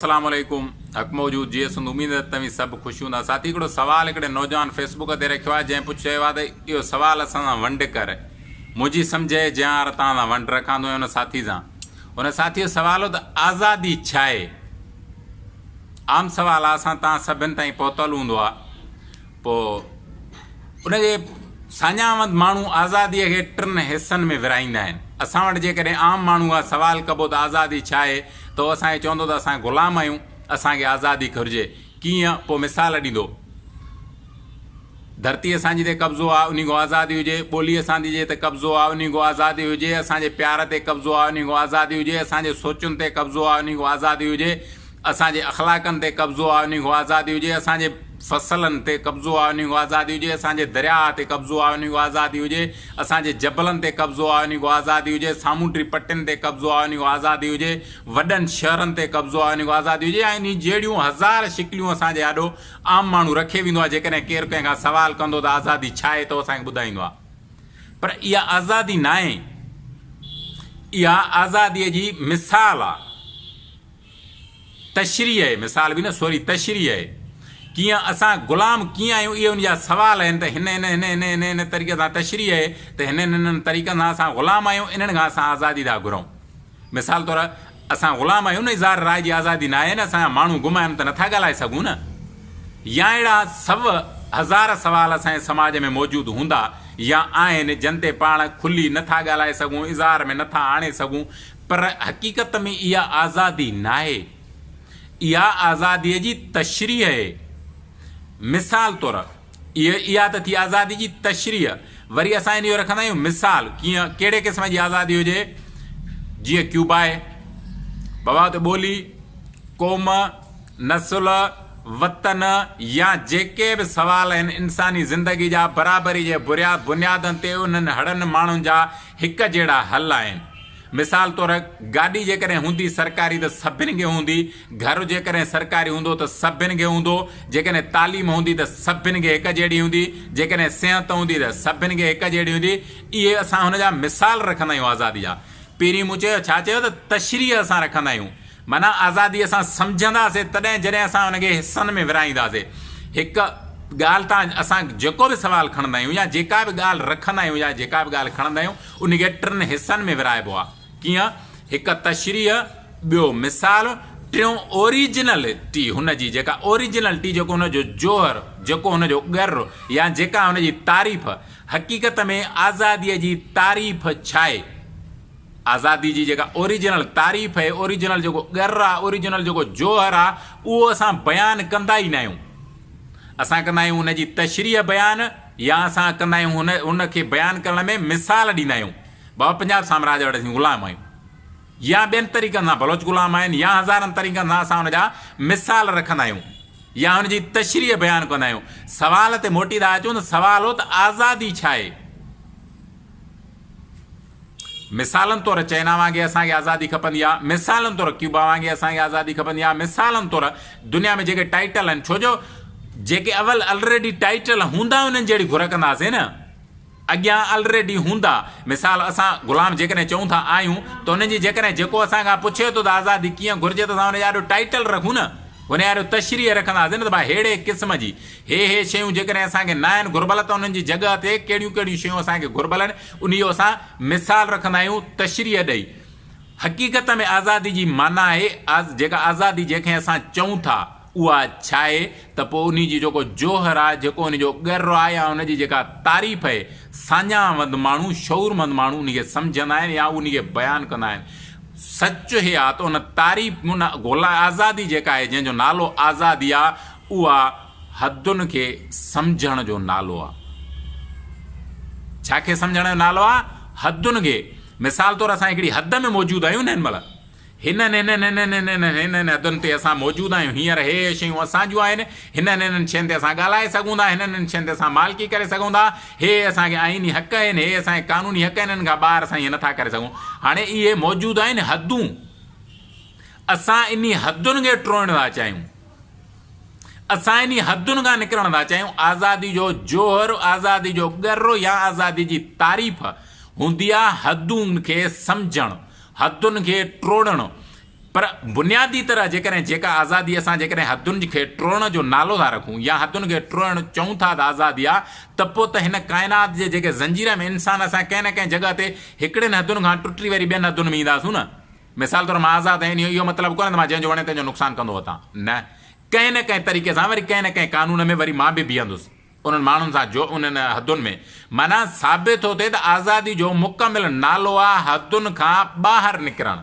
اسلام عليڪم حق موجود جيئي سنڌ اميد ته توهين سڀ خوش هوندا ساٿي هڪڙو سوال هڪڙي نوجوان فيسبوڪ تي رکيو آهي جنهن پڇيو آهي ته اهو سوال اسان سان ونڊ ڪر منهنجي سمجهه جيان توهان سان ونڊ رکان ٿو ۽ ان ساٿي سان ان ساٿي جو سوال هو ته آزادي ڇا آهي عام سوال آهي اسان توهان سڀن تائين پهتل هوندو آهي پوء ان کي ساڃاهوند ماڻهو آزاديء کي ٽن حصن ۾ ورهائيندا آهن. اسان وٽ جيڪڏهن عام ماڻهو کان سوال ڪبو ته آزادي ڇا آهي ته هو اسان کي چوندو ته اسان غلام آهيون، اسان کي آزادي گهرجي. ڪيئن؟ پوء مثال ڏيندو. ڌرتي اسان جي تي قبضو آ، انهي کان آزادي هجي، ٻولي اسان جي تي قبضو آ، انهي کان آزادي هجي، اسان جي پيار تي قبضو آ، انهي کان آزادي هجي، اسان جي سوچن تي قبضو آ، انهي کان آزادي هجي. اسان جي اخلاقن تي قبضو آ انهي کان آزادي هجي، اسان جي فصلن تي قبضو آ انهي کان آزادي هجي، اسان جي درياهه تي قبضو آ انهي کان آزادي هجي، اسان جي جبلن تي قبضو آ انهي کان آزادي هجي، سامونڊي پٽين تي قبضو آ انهي کان آزادي هجي، وڏن شهرن تي قبضو آ انهي کان آزادي هجي ۽ انهي جهڙيون هزار شڪليون اسان جي آڏو عام ماڻهو رکي ويندو آ، جيڪڏهن ڪير ڪنهن کان سوال ڪندو ته آزادي ڇا آهي ته هو اسان کي ٻڌائيندو آ. پر اها آزادي ناهي، اها آزادي جي مثال آ. تشريح آهي، مثال به نه سوري تشريح آهي. ڪيئن اسان غلام ڪيئن آهيون اهي ان جا سوال آهن ته هن هن هن هن هن هن طريقي سان تشريح آهي ته هنن هنن طريقن سان اسان غلام آهيون انهن کان اسان آزادي ٿا گهرون. مثال طور اسان غلام آهيون نه اظهار راء جي آزادي ناهي نه اسان جا ماڻهو گم آهن ته نٿا ڳالهائي سگهون نه يا اهڙا سو هزار سوال اسان جي سماج ۾ موجود هوندا يا آهن جن تي پاڻ کلي نٿا ڳالهائي سگهون اظهار ۾ نٿا آڻي سگهون پر حقيقت ۾ اها آزادي ناهي. اها آزاديء جي تشريح اهي. مثال طور، اها ته ٿي آزادي جي تشريح. وري اسان ان جو رکندا آهيون مثال، ڪيئن، ڪهڙي قسم جي آزادي هجي، جيئن ڪيوبا آهي. بابا اتي ٻولي، قوم، نسل، وطن يا جيڪي به سوال آهن انساني زندگي جا برابري جي بنيادن تي انهن هڙن ماڻهن جا هڪ جهڙا حل آهن. مثال طور گاڏي جيڪڏهن هوندي سرڪاري ته سڀن کي هوندي، گهر جيڪڏهن سرڪاري هوندو ته سڀن کي هوندو، جيڪڏهن تعليم هوندي ته سڀن کي هڪ جهڙي هوندي، جيڪڏهن صحت هوندي ته سڀن کي هڪ جهڙي هوندي، اهي اسان هن جا مثال رکندا آهيون آزادي جا. پهرين مون چيو ڇا چيو ته تشريح اسان رکندا آهيون معنيٰ آزادي اسان سمجهنداسين تڏهن جڏهن اسان ان کي حصن ۾ ورهائينداسين. هڪ ڳالهه تان اسان جيڪو به سوال کڻندا آهيون يا جيڪا به ڳالهه رکندا آهيون يا جيڪا به ڳالهه کڻندا آهيون ان کي ٽن حصن ۾ ورهائبو آهي. ڪيئن؟ هڪ تشريح، ٻيو مثال، ٽيون اوريجنل ٽي هن جي جيڪا اوريجنل ٽي جيڪو هن جو جوهر، جيڪو هن جو ڳر يا جيڪا هن جي تعريف. حقيقت ۾ آزاديء جي تعريف ڇاهي؟ آزادي جي جيڪا اوريجنل تعريف آهي، اوريجنل جيڪو ڳر آهي، اوريجنل جيڪو جوهر آهي، اهو اسان بيان ڪندا ئي ناهيون. اسان ڪندا آهيون ان جي تشريح بيان يا اسان ڪندا آهيون ان کي بيان ڪرڻ ۾ مثال ڏيندا آهيون. بابا پنجاب سامراج وٽ اسين غلام آهيون يا ٻين طريقن سان بلوچ غلام آهن يا هزارن طريقن سان اسان ان جا مثال رکندا آهيون يا ان جي تشريح بيان ڪندا آهيون. سوال تي موٽي ٿا اچون ته سوال هو ته آزادي ڇا آهي؟ مثالن طور چائنا وانگي اسان کي آزادي کپندي آ، مثالن طور ڪيوبا وانگي اسان کي آزادي کپندي آ، مثالن طور دنيا ۾ جيڪي ٽائيٽل آهن ڇو جو جيڪي اول الريڊي ٽائيٽل هوندا انهن جهڙي گهر ڪنداسين نه اڳيان الريڊي هوندا مثال اسان غلام جيڪڏهن چئون ٿا آهيون ته انهن جي جيڪڏهن جيڪو اسان کان پڇي ٿو ته آزادي ڪيئن گهرجي ته اسان ان جي آڏو ٽائيٽل رکون نه ان جي آڏو تشريح رکنداسين نه ته ڀاء ههڙي قسم جي هي هي شيون جيڪڏهن اسان کي ناهن گهربل ته انهن جي جڳهه تي ڪهڙيون ڪهڙيون شيون اسان کي گهربل آهن انهي جو اسان مثال رکندا آهيون تشريح ڏئي. حقيقت ۾ آزادي جي معنيٰ آهي جيڪا آزادي جنهن کي اسان چئون ٿا اها ڇا آهي ته پوء انهي جي جيڪو جوهر آهي جيڪو ان جو ڳر آهي يا ان جي جيڪا تعريف آهي ساڃاهه وند ماڻهو شعورمند ماڻهو انهي کي سمجهندا آهن يا انهي کي بيان ڪندا آهن. سچ هي آهي ته ان تعريف ان آزادي جيڪا آهي جنهن جو نالو آزادي آهي اها حدن کي سمجهڻ جو نالو آ. ڇا کي سمجهڻ جو نالو آ؟ حدن کي. مثال طور اسان هڪڙي حد ۾ موجود آهيون نه هن مهل. هنن هنن هنن هنن هنن حدن تي اسان موجود آهيون. هينئر هي هي شيون اسان جون آهن. هنن هنن شين تي اسان ڳالهائي سگهون ٿا. هنن هنن شين تي اسان مالڪي ڪري سگهون ٿا. هي هي اسان کي آئيني حق آهن. هي اسان کي قانوني حق آهن. انهن کان ٻاهر اسان ائين نٿا ڪري سگهون. هاڻي اهي موجود آهن حدون. اسان انهي حدن کي ٽوڙڻ ٿا چاهيون. اسان انهي حدن کان نڪرڻ ٿا چاهيون. آزادي جو جوهر، آزادي جو ڳر يا آزادي جي تعريف هوندي آ حدن کي سمجهڻ، حدن کي ٽوڙڻ. پر بنيادي طرح جيڪڏهن جيڪا آزادي اسان جيڪڏهن حدن کي ٽوڙڻ جو نالو ٿا رکون يا حدن کي ٽوڙڻ چئون ٿا ته آزادي آ ته پوء ته هن ڪائنات جي جيڪي زنجير ۾ انسان اسان ڪنهن نه ڪنهن جڳهه تي هڪڙين حدن کان ٽٽي وري ٻين حدن ۾ اينداسون نه. مثال طور مان آزاد آهيان انهيء جو اهو مطلب ڪونهي ته مان جنهن جو وڻي تنهن جو نقصان ڪندو وتان. نه. ڪنهن نه ڪنهن طريقي سان وري ڪنهن نه ڪنهن قانون ۾ وري مان به بيهندس انهن ماڻهن سان جو انهن حدن ۾. معنيٰ ثابت ٿو ٿئي ته آزادي جو مڪمل نالو آ حدن کان ٻاهر نڪرڻ.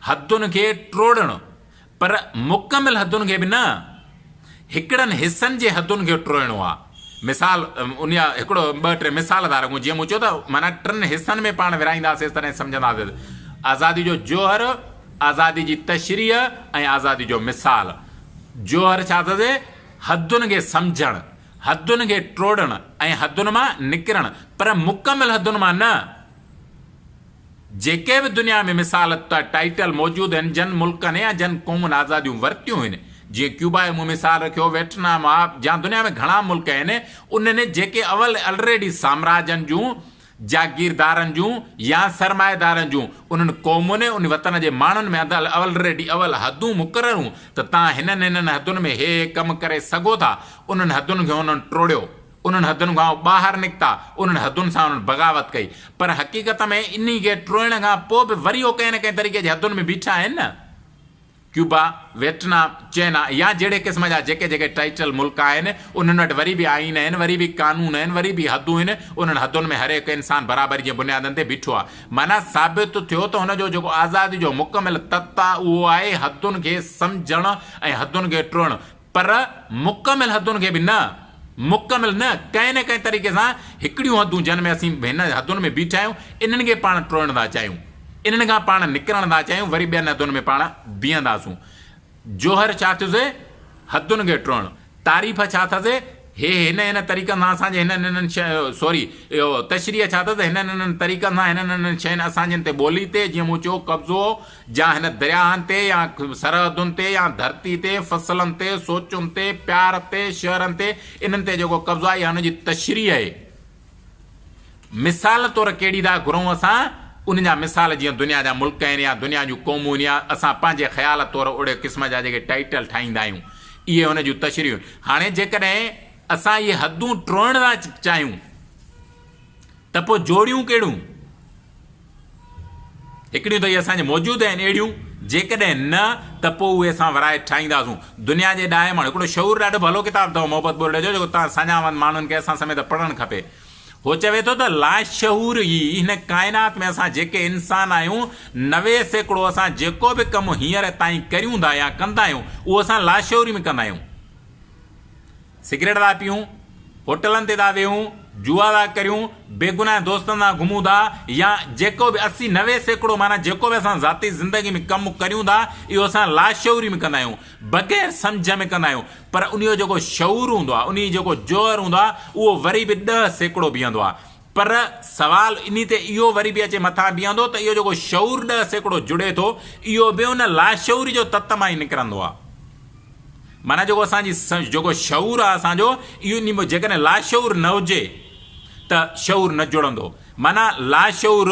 حدن کي ٽوڙڻ. پر مڪمل حدن کي به نه، هڪڙن حصن جي حدن کي ٽوڙڻو آ. مثال ان جا هڪڙو ٻه ٽي مثال ٿا رکون جيئن مون چيو ته معنيٰ ٽن حصن ۾ پاڻ ورهائينداسين تڏهن سمجهنداسين. آزادي جو جوهر، آزادي جي تشريح ۽ آزادي جو مثال. جوهر ڇا اٿس؟ حدن کي سمجهڻ، حدن کي ٽوڙڻ ۽ حدن مان نڪرڻ پر مڪمل حدن مان نه. جيڪي به دنيا ۾ مثال ٽائيٽل موجود آهن جن ملڪن يا جن قومن آزاديون ورتيون آهن جيئن ڪيوبا جو مون مثال رکيو ويٽنام آ يا دنيا ۾ گهڻا ملڪ آهن انهن جيڪي اول الريڊي سامراجن جون جاگيردارن جون يا سرمائيدارن جون انهن قومن ان وطن جي ماڻهن ۾ اندر الريڊي اول حدون مقرر هون ته تان هنن هنن حدن ۾ هي هي ڪم ڪري سگهو ٿا انهن حدن کي انهن ٽوڙيو. انهن حدن کان هو ٻاهر نڪتا، انهن حدن سان انهن بغاوت ڪئي. پر حقيقت ۾ انهي کي ٽوڙڻ کان پوء به وري هو ڪنهن نه ڪنهن طريقي جي حدن ۾ بيٺا آهن نه. ڪيوبا، ويٽنام، چينا يا جهڙي قسم جا جيڪي جيڪي ٽائيٽل ملڪ آهن، انهن وٽ وري به آئين آهن، وري به قانون آهن، وري به حدون آهن، انهن حدن ۾ هر هڪ انسان برابري جي بنيادن تي بيٺو آهي. معنيٰ ثابت ٿيو ته هن جو جيڪو آزادي جو مڪمل تت آهي اهو آهي حدن کي سمجهڻ ۽ حدن کي ٽوڙڻ. پر مڪمل حدن کي به نه، مڪمل نه، ڪنهن نه ڪنهن طريقي سان هڪڙيون حدون جن ۾ اسين هن حدن ۾ بيٺا آهيون، انهن کي پاڻ ٽوڙڻ ٿا چاهيون، انهن کان پاڻ نڪرڻ ٿا چاهيون، وري ٻين حدن ۾ پاڻ بيهنداسون. جوهر ڇا ٿيوسي؟ حدن کي ٽوڙڻ. تعريف ڇا اٿس؟ هي هن هن طريقن سان اسان جي هنن هنن شين سوري اهو تشريح ڇا اٿس؟ هنن هنن طريقن سان هنن هنن شين اسان جن تي ٻولي تي جيئن مون چيو قبضو جا هن درياهن تي يا سرحدن تي يا ڌرتي تي، فصلن تي، سوچن تي، پيار تي، شهرن تي، انهن تي جيڪو قبضو آهي اها هن جي تشريح آهي. مثال طور ڪهڙي ٿا گهرون اسان انهن جا مثال جيئن دنيا جا ملڪ آهن يا دنيا جون قومون آهن يا اسان پنهنجي خيال طور اهڙي قسم جا جيڪي ٽائيٽل ٺاهيندا آهيون اهي هن جون تشريحون هاڻي جيڪڏهن اسان اهي حدون ٽوڙڻ ٿا چاهيون ته پوء جوڙيون ڪهڙيون؟ هڪڙيون ته اهي اسان جي موجود آهن اهڙيون، جيڪڏهن نه ته پوء اهي اسان ورائي ٺاهينداسون. دنيا جي ڏاهي ماڻهو، هڪڙو شعور ڏاڍو ڀلو ڪتاب اٿو محبت ٻرڙي جو، جيڪو توهان ساڃاهوند ماڻهن کي اسان سميت پڙهڻ کپي. هو چوي ٿو ته لاشعور ئي هن ڪائنات ۾ اسان جيڪي انسان آهيون، 90% اسان جيڪو به ڪم هينئر تائين ڪريون ٿا يا ڪندا آهيون، اهو اسان لاشعوري ۾ ڪندا آهيون. سگريٽ ٿا پيئون، هوٽلن تي ٿا ويهون، جوا ٿا ڪريون، بيگناهه دوستن سان گهمون ٿا يا جيڪو به 80 90% معنيٰ جيڪو به اسان ذاتي زندگي ۾ ڪم ڪريون ٿا اهو اسان لاشعوري ۾ ڪندا آهيون، بغير سمجهه ۾ ڪندا آهيون پر انهي جو جيڪو شعور هوندو آهي، انهي جو جيڪو جوهر هوندو آهي اهو وري به 10% بيهندو آهي پر سوال انهي تي اهو وري به اچي مٿان بيهندو ته اهو جيڪو شعور 10% جڙي ٿو اهو به ان لاشعوري جو تت مان ئي نڪرندو آهي. معنيٰ جيڪو اسان جي جيڪو شعور آهي اسان جو اهو انهي ۾ جيڪڏهن لاشعور نه هجي ته شعور نه جڙندو معنيٰ لاشعور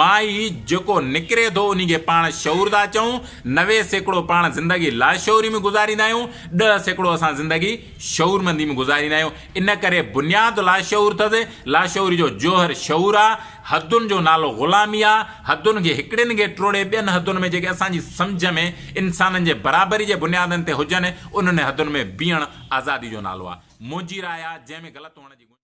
مان ئي جيڪو نڪري ٿو انهي کي پاڻ شعور ٿا چئون 90% پاڻ زندگي لاشعوري ۾ گذاريندا آهيون 10% اسان زندگي شعورمندي ۾ گذاريندا آهيون ان ڪري بنياد لاشعور اٿس لاشعوري جو جوهر شعور آهي حدن جو نالو غلامي آ، حدن کي هڪڙين کي ٽوڙي ٻين حدن ۾ جيڪي اسان جي سمجهه ۾ انسانن جي برابري جي بنيادن تي هجن، انهن حدن ۾ بيهڻ آزادي جو نالو آ. منهنجي راء آ، جنهن ۾ غلط هئڻ جي گنجائش.